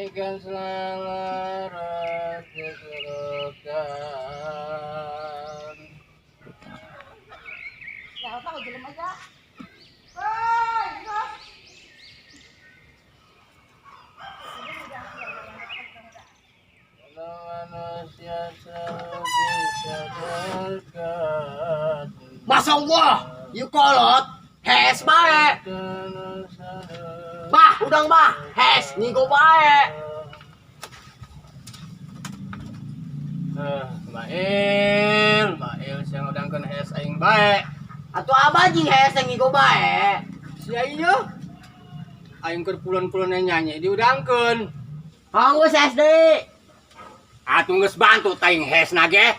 Kebaikan selalu harus disuruhkan. Ya, apa jelema aja. Hei, Kalau manusia selalu disadarkan. Masya Allah, yuk kolot, hes bae. Bah, udang bah, hes ngigo bae. Mail, mail siang udangkeun hes aing bae. Atuh abah jeung hes yang ngigo bae. Sia ieu. Aing keur pulon-pulon nyanyi diudangkeun. Hangus SD. Atuh geus bantu taing hes nage.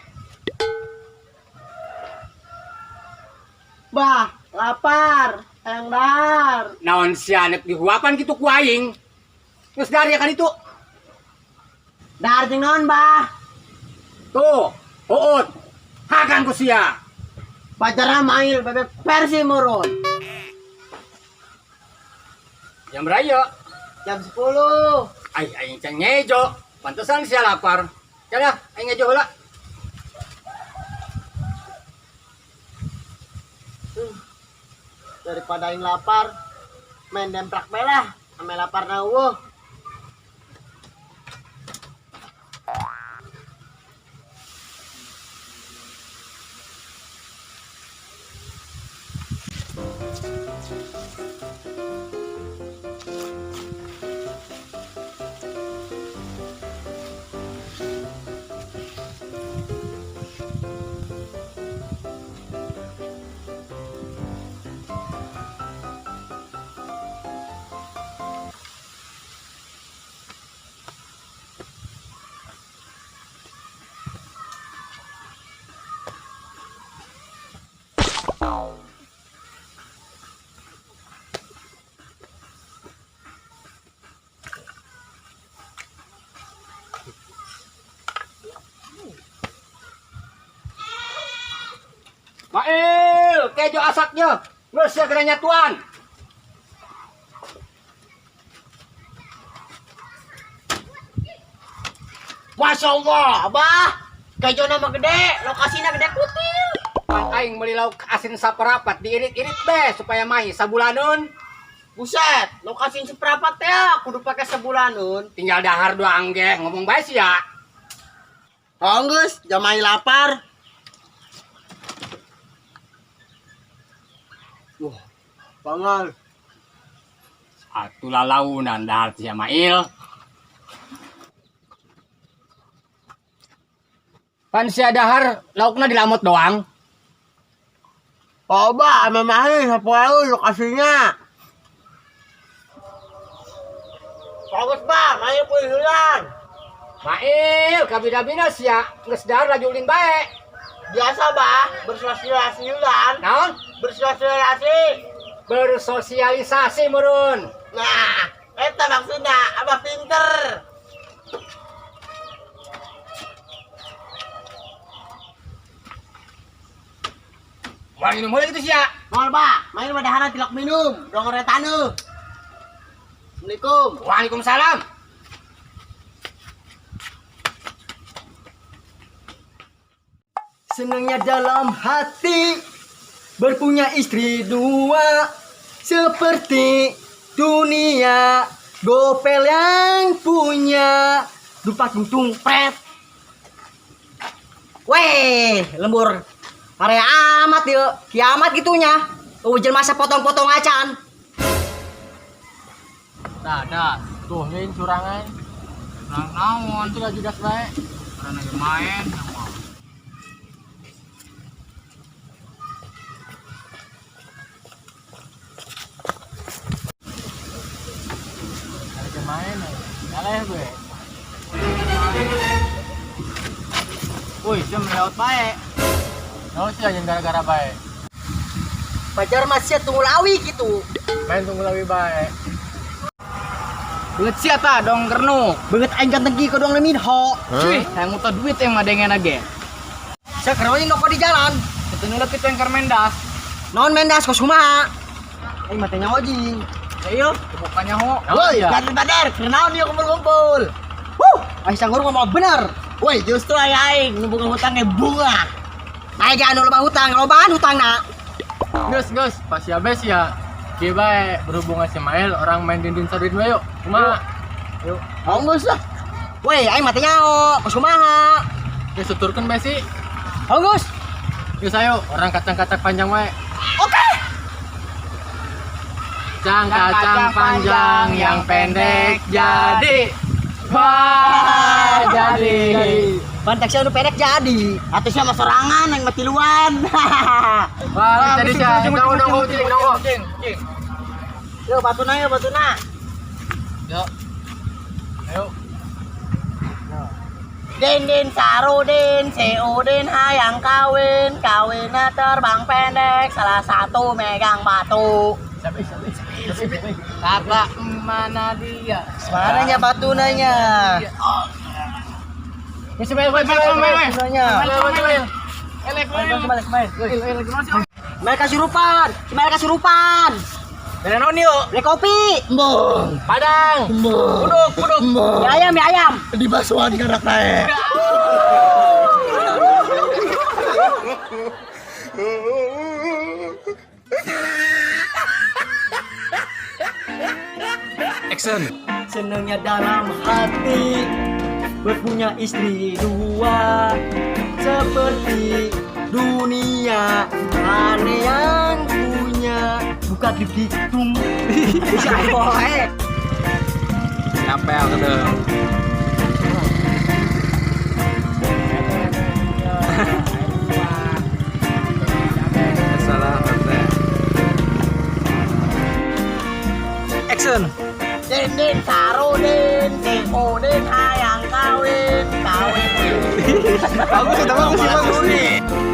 Bah, lapar, hayang dahar. Naon sia nek dihuapan kitu ku aing. Geus dari kan itu. Dahar jeung naon, bah? Tuh, uut. Hakan ku sia. Pacarna mail bebek versi murun. Jam beraya. Jam 10. Ai aing can ngejo. Pantesan sia lapar. Cenah, aing ngejo heula. Daripada aing lapar, main demprak bae lah, ame lapar na eueuh. Mail, kejo asaknya. Geus sia kena nyatuan. Masya Allah, abah. Kejo nama gede, lokasinya gede kutil. Pan aing meuli lauk asin saparapat diirit-irit be supaya mahi sabulaneun. Buset, lokasi seperempat ya, kudu pakai sebulaneun. Tinggal dahar doang ge, ngomong bae sia. Oh, geus, jamai lapar. Wah, bangal. Atuh lalaunan dahar sia Mail. Pan sia dahar laukna dilamot doang. Oh, bah, ame mahi sapoe lokasinya. Bagus, bah, mahi puy heulang. Mail, kabida-bina sia geus dahar laju ulin bae. Biasa, bah, bersosialisasi heulang. Naon? Bersosialisasi. Bersosialisasi meureun. Nah, eta maksudna, abah pinter. Moal minum heula kitu sia. Moal, bah, main mah dahana tilok minum, dong retanu. Assalamualaikum. Waalaikumsalam. Senangnya dalam hati berpunya istri dua seperti dunia gopel yang punya dupa tungtung pret. Weh, lembur. Area amat yuk, kiamat gitunya. Hujan masa potong-potong acan. Nah, dah. Tuh, ini curangan. Curang naon? Itu lagi gas bae. Curang lagi main. Lagi main, kalah gue. Woi, jam lewat bae. Naon sih anjing gara-gara bae? Pacar masih tunggu lawi gitu. Main tunggu lawi bae. Belet sia ta dong kernuk. Banget aing ganteng ki kodong lemin ho. Cuy, hayang muta duit yang madengen age. Saya kerja noko di jalan. Itu nulak itu yang keur mendas. Non mendas kos kumaha? Aing matanya ojing. Ayo, bukannya ho. Woi, ganti bader, kenaon yuk kumpul-kumpul. Wuh, aing sanggur ngomong bener. Woi, justru aya aing nu boga hutangnya bunga. Aing ge anu loba hutang, lobaan hutangna. Gus, gus, pas ya bes ya. Kieu bae berhubungan si Mael orang main dinding saduit bae yuk. Kumaha? Yuk. Oh, geus lah. Woi, aing mah teu nyaho, geus kumaha? Geus tuturkeun bae sih. Oh, geus. Geus ayo, orang kacang-kacang panjang wae. Oke. Kacang kacang panjang yang pendek jadi. Wah, jadi. Pantek sia nu pendek jadi. Atuh sia mah sorangan aing mah tiluan. Wah, jadi sia. Nongko nongko cing, nongko. Yo, batuna yo batuna. Yuk. Ayo. Din din sarudin, si Udin hayang kawin, kawinnya terbang pendek, salah satu megang batu. Kakak mana dia? Mananya batunanya? Wes, wes, wes, wes, wes. Batunanya. Balik, balik, balik. Mereka kasurupan, mereka kasurupan. Beli naon yuk? Beli kopi. Embung, Padang. embung, Puduk, puduk. embung. Mie ayam, mie ayam. Di basuhan karak naik. Action. Senangnya dalam hati berpunya istri dua seperti dunia aneh yang punya buka di tum bisa boleh. Capek gitu. Salah, Action. Din din sarudin, si Udin hayang kawin, kawin. Bagus, bagus, bagus.